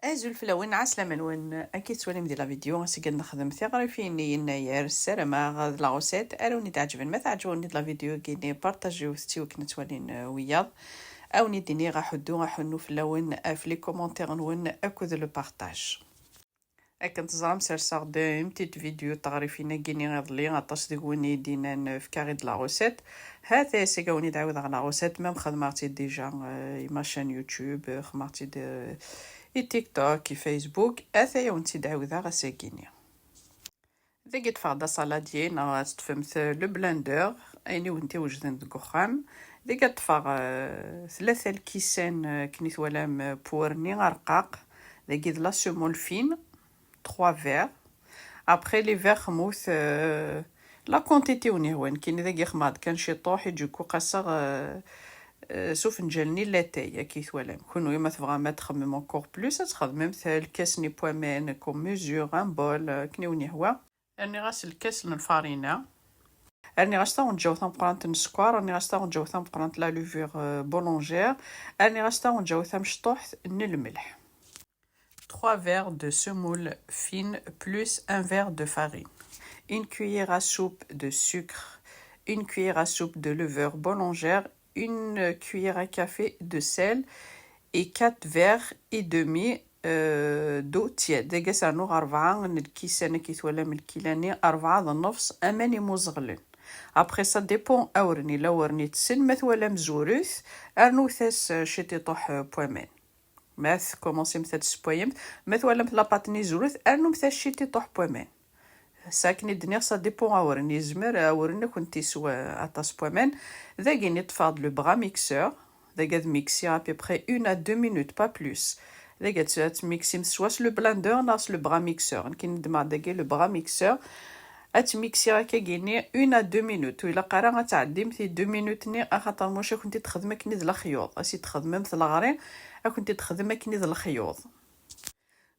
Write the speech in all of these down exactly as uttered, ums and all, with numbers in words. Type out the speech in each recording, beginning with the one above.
Azul fell-awen, ɛeslama-nwen. Akka i tettwalim di la vidéo, ass-agi ad nexdem tiɣrifin n yennayer. Ssarameɣ d la recette ara wen-d-ɛeǧben. Ma teɛǧeb-awen-d la vidéo-agi-nni, partajiwet-tt i wakken ad tt-walin, eh, wiyaḍ. Ad wen-d-iniɣ aḥuddu aḥunnu fell-awen, eh, ɣef les commentaires-nwen akked le partage. Akken teẓram, serseɣ-d une petite vidéo n teɣrifin-agi-nni iḍelli, aṭas deg-wen i d-yennan, eh, fkiɣ-d la recette. Ha-t-a ass-agi ad wen-d-ɛawdeɣ la recette, même xedmeɣ-tt-id déjà, eh, i ma chaîne YouTube, eh, xedmeɣ-tt-id, eh, i TikTok, i Facebook. Ataya wen-tt-id-ɛawdeɣ ass-agi-nni. Dagi ṭṭfeɣ-d asaladier, neɣ ad teṭṭfemt le blender, ayen i wen-t-iwejden deg uxxam. Dagi ad ṭṭfeɣ, eh, tlata lkisan, eh, akken i twalam, eh, puwer-nni arqaq. Dagi d la semoule fine, trois verres. Après, les verres xmut, euh, la quantité wen yehwan. Kini dagi xmaḍ kan ciṭuḥ, i d-yekku qaseɣ, euh, euh, s ufenǧal-nni n latay, akka i twalam. Kunwi ma tebɣam ad txemmem encore plus, ad txedmem lkas n waman, comme mesure, un bol, euh, akken i wen yehwa. Rniɣ-as lkas n lfarina. Rniɣ-as taɣenǧawt tameqqrant n sskeṛ, rniɣ-as taɣenǧawt tameqqrant la levure, euh, boulangère, rniɣ-as taɣenǧawt tamecṭuḥt n lmelḥ. Trois verres de semoule fine plus un verre de farine. Une cuillère à soupe de sucre. Une cuillère à soupe de levure boulangère. Une cuillère à café de sel. Et quatre verres et demi, euh, d'eau tiède. Dagi ad s-rnuɣ rebɛa n lkisan, akka i twalam lkila-nni, rebɛa d nnefs aman imuzeɣlen. Après, ça dépend awren, yella awren yettsen, ma twalam zuret, rnut-as, euh, ciṭiṭuḥ, euh, n waman. Ma tkumansimt ad tessewwayemt, ma twalamt la pâte-nni zuret, rnumt-as ciṭiṭuḥ n waman. Ass-a akken i d-nniɣ, ça dépend awren. Yezmer awren ad kent-yeswa aṭas n waman. Dagi-nni ṭṭfeɣ-d le bras mixeur. Dagi ad miksiɣ à peu près une à deux minutes, pas plus. Dagi ad, ad tmiksimt soit s le blender neɣ s le bras mixeur. Nekkini ddmeɣ dagi le bras mixeur. Ad tmiksiɣ akkagi-nni une à deux minutes. Ur ilaq ara ad tɛeddimt i deux minutes-nni, axaṭer muc ad kent-id-texdem akken i d lexyuḍ. Ad s-id-txedmemt leɣri, ad kent-id-texdem akken i d lexyuḍ.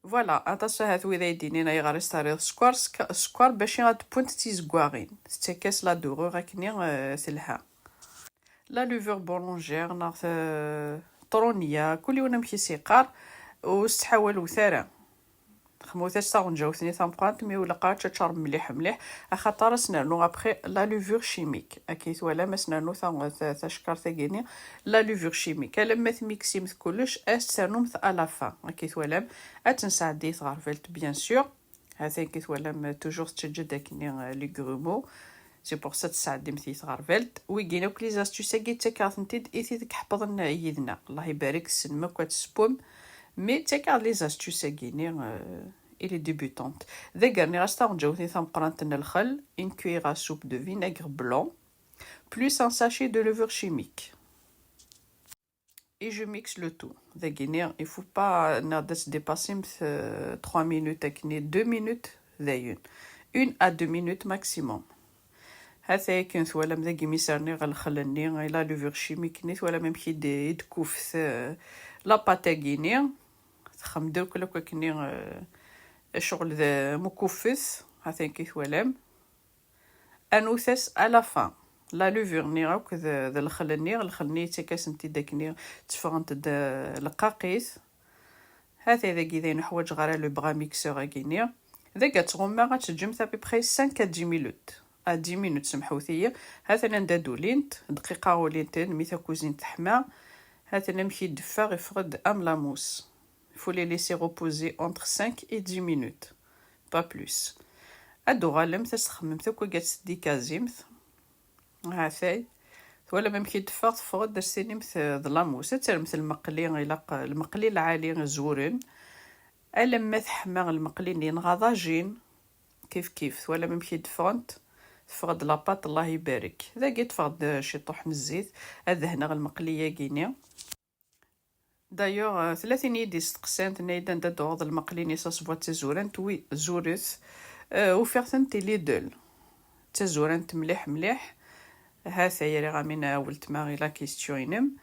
Voilà, aṭas ahat wid ay d-inin ayɣer i s-terriḍ sskeṛ, sk-, sskeṛ bac i ad d-wwent d tizeggaɣin. Tettak-as la dorure akken i, eh, telha. La levure boulangère neɣ t-, ṭrunya, kul yiwen amek i s-yeqqar, ur s-ttḥawalewt ara. Xmut-as taɣenǧawt-nni tameqqrant, mi ur ilaq ara ad teččarem mliḥ mliḥ, axaṭer ad s-nernu après la levure chimique. Akka i twalam, ad s-nernu ta-, ta-, tacekkart-agi-nni, la levure chimique. Alamma tmiksimt kullec, ad s-ternumt à la fin. Akka i twalam, ad tt-nesɛeddi i tɣerbalt, bien sûr. Ha-t-a akka i twalam, toujours tettaǧǧa-d akkenni, euh, les grumeaux. C'est pour ça tesɛeddimt i tɣerbalt. Wigin akk les astuces-agi ttakeɣ-tent-id i tid iḥeppḍen yid-neɣ. Allah ibarek, tessnem akk ad tessewwem. Mais ttakeɣ-d les astuces-agi-nni, euh, i les débutantes. Dagi rniɣ-as taɣenǧawt-nni tameqqrant n lxel, une cuillère à soupe de vinaigre blanc, plus un sachet de levure chimique. Et je mixe le tout. Dagi-nni, il faut pas ad tdépassemt, euh, trois minutes, akken deux minutes, dayen. Une à deux minutes maximum. Ha-t-a akken twalam dagi mi s-rniɣ lxel-nni, la levure chimique-nni, twalam amek i d-, i d-tkuffet, euh, la pâte-agi-nni. Texdem-d akk, akk akkenni, euh, ccɣel d mukuffet. Ha-t-a akken twalam. Rnut-as à la fin. La levure-nni akk d, d lxel-nni, lxel-nni yettak-asent-id akkenni tteffɣent-d, euh, leqqaqit. Ha-t-a dagi dayen ur ḥwaǧeɣ ara le bras mixeur-agi-nni. Dagi ad tɣummeɣ, ad teǧǧemt à peu près cinq à dix minutes. À dix minutes, semḥut-iyi. Ha-t-an anda d-ulint, dqiqa ulint-d, mi takuzint teḥma. Ha-t-an amek i d-teffeɣ, iffeɣ-d am la mousse. Faut les laisser reposer entre cinq et dix minutes, pas plus. Ad d-uɣalemt, ad s-txemmemt akk, ad s-tdikazimt. Ha-t-ay. Twalam amek i d-teffeɣ? Teffeɣ-d, ad s-tinimt, eh, d la mousse. Ad terremt lmeqli, ilaq lmeqli lɛali, zuren. Alamma teḥma lmeqli-nni, neɣ aḍajin. Kif kif. Twalam amek i d-ffɣent? Teffeɣ-d la pâte, Allah ibarek. Dagi ṭṭfeɣ-d ciṭuḥ n zzit, ad dehneɣ lmeqli-agi-nni. D'ailleurs, euh, tella tin i yi-d-isteqsan, tenna-yi-d anda d-tuɣeḍ lmeqli-nni s asebwa d tazurant. Oui, zuret. Euh, ufiɣ-tent i Lidl. D tazurant mliḥ, mliḥ. Ha-t-ay, rriɣ-am-in a weltma i la question-inem.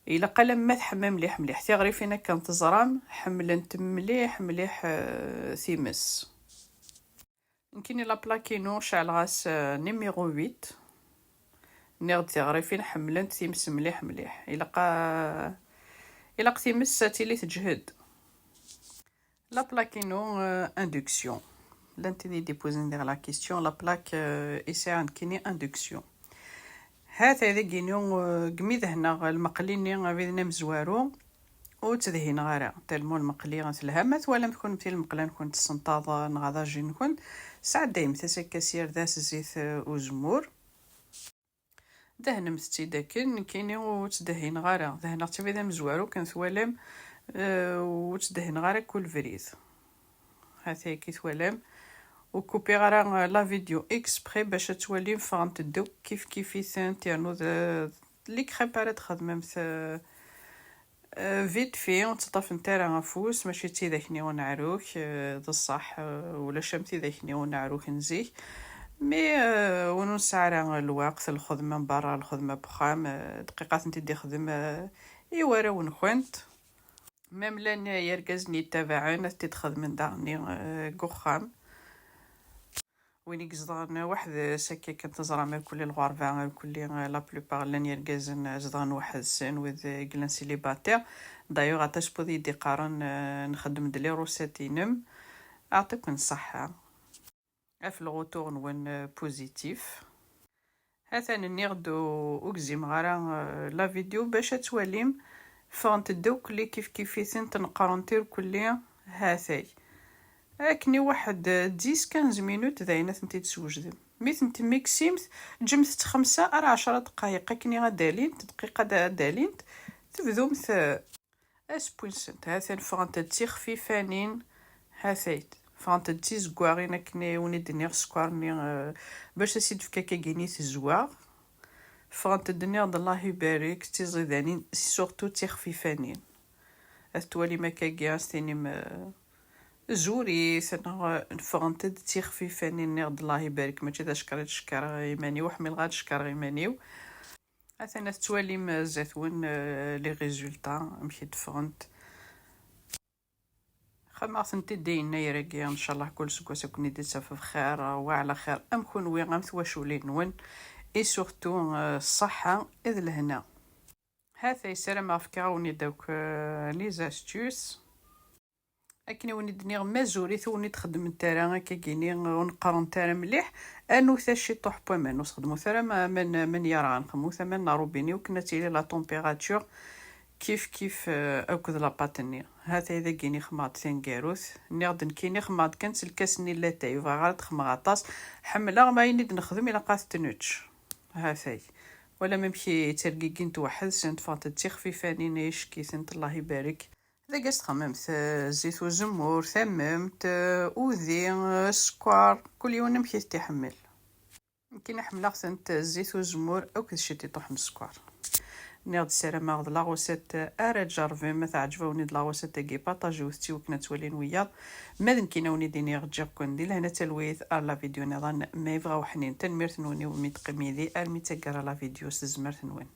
Ilaq alamma teḥma mliḥ, mliḥ. Tiɣrifin akken teẓram, ḥemmlent mliḥ, mliḥ, euh, times. Nekkini la plaque-inu ceɛleɣ-as, euh, numéro huit. Nniɣ-d tiɣrifin ḥemmlent times mliḥ mliḥ. Ilaq, euh, ilaq times ad tili teǧhed. La plaque-inu, euh, induction. Llant tid i d-ipozen diɣ la question, la plaque, euh, isɛa nekkini induction. Hat ay dagini, euh, gmi dehneɣ lmeqli-nni abiden amezwaru, ur ttdehhineɣ ara. Talmu lmeqli telha, ma twalam kunemti lmeqla-nkent tessenṭaḍ neɣ d agi-nkent, sɛeddayem-t-as akka s yirdas zzit, euh, uzemmur. Dehnemt-tt-id akken, nekkini ur ttdehhineɣ ara. Dehneɣ-tt abrid amezwaru, kan twalam, eh, ur ttdehhineɣ ara kul brid. Hatay ki twalam. Ur kupiɣ ara, eh, la vidéo exprès bac ad twalim ffɣent-d akk kif kif-itent, yernu d, d les crêpes ara txedmemt, eh, Eh, vite fait, ur ttaṭṭafent ara afus, mačči d tidak-nni uneɛruk, eh, d ṣṣeḥ, eh, ulac am tidak-nni uneɛruk n zik. Mi, eh, ur nesɛi ara lweqt, lxedma n berra, lxedma n wexxam, eh, dqiqa ad tent-id-ixdem, eh, i warraw-nkent. Même llan yergazen yettabaɛen ad t-id-xedmen daɣen, eh, deg uxxam. Win i izedɣen weḥd-s akka kan teẓram, irkelli lɣerba, irkelli, eh, la plupart llan yergazen zedɣen weḥd-sen, wid i yellan célibataire. D'ailleurs, aṭas n wid i d-iqqaren, eh, nxeddem-d les recettes-inem. Aɛṭiken ṣṣeḥḥa. Af le retour-nwen, eh, positif. Atan nniɣ-d u-, ur gzimeɣ ara, eh, la vidéo bac ad twalim. Ffɣent-d akk les kif kif-itent, neqqrent irkelli, hatay. Akken i waḥed, eh, dix quinze minutes d ayen ad tent-id-teswejdem. Mi tent-temmiksimt, ǧǧemt-tt xemsa ar ɛecra dqayeq akken ad d-alint, dqiqa ad, ad d-alint, tebdumt, eh, asewwi-nsent. Hatan ffɣent-d d tixfifanin, hatay, ffɣent-d d tizeggaɣin akken i wen-id-nniɣ sskeṛ-nni, eh, bac ad s-id-tefk akkagini tezwaɣ. Ffɣent-d nniɣ-d Allah ibarek d tiẓidanin, surtout d tixfifanin. Ad twalim akkagi, ad s-tinim, eh, zurit, neɣ, eh, ffɣent-d d tixfifanin, nniɣ-d Allah ibarek, mačči d acekkeṛ i d-cekkreɣ iman-iw, ḥmileɣ ad cekkreɣ iman-iw. Atan ad tettwalim, eh, zdat-wen, eh, les résultats, amek i d-ffɣent. Xedmeɣ-tent-id i yennayer-agi, ncallah kul seggas ad ken-id-ittaf bxir, wa ɛla xir am kunwi, am twaculin-nwen, et surtout, eh, ṣṣeḥḥa d lehna. Hatay, ssarameɣ fkiɣ-awen-id akk, eh, les astuces. Akken i wen-id-nniɣ, ma zurit ur wen-id-xeddment ara akkagini, ur neqqrent ara mliḥ, rnut-as ciṭuḥ n waman, ur sxedmut ara ma-, aman, aman yerɣan, xedmut aman n rubini, akken ad tili la température kif kif, eh, akked la pâte-nni. Hatay dagini xedmeɣ-d taneggarut, nniɣ-d nekkini xedmeɣ-d kan s lkas-nni n latay, ur bɣiɣ ara ad xedmeɣ aṭas, ḥemmleɣ ma ayen i d-nexdem ilaq ad t-nečč. Hatay. Wala amek i ttergigint weḥd-sent, ffɣent d tixfifanin, icekk-itent, Allah ibarek. Dagi s txemmemt, eh, zzit uzemmur, tammemt, eh, udi, eh, sskeṛ, kul yiwen amek i t-iḥemmel. Nekkini ḥemmleɣ-tent, eh, zzit uzemmur akked ciṭiṭuḥ n sskeṛ. Nniɣ-d ssarameɣ d la recette ara tjerrbem, ma teɛǧeb-awen-id la recette-agi, partagiwet-tt i wakken ad twalin wiyaḍ. Ma d nekkini a wen-id-iniɣ ǧǧiɣ-ken di lehna d talwit, ar la vidéo nniḍen, ma yebɣa uḥnin. Tanemmirt-nwen i wumi d-teqqim yid-i armi d taggara la vidéo s tezmert-nwen.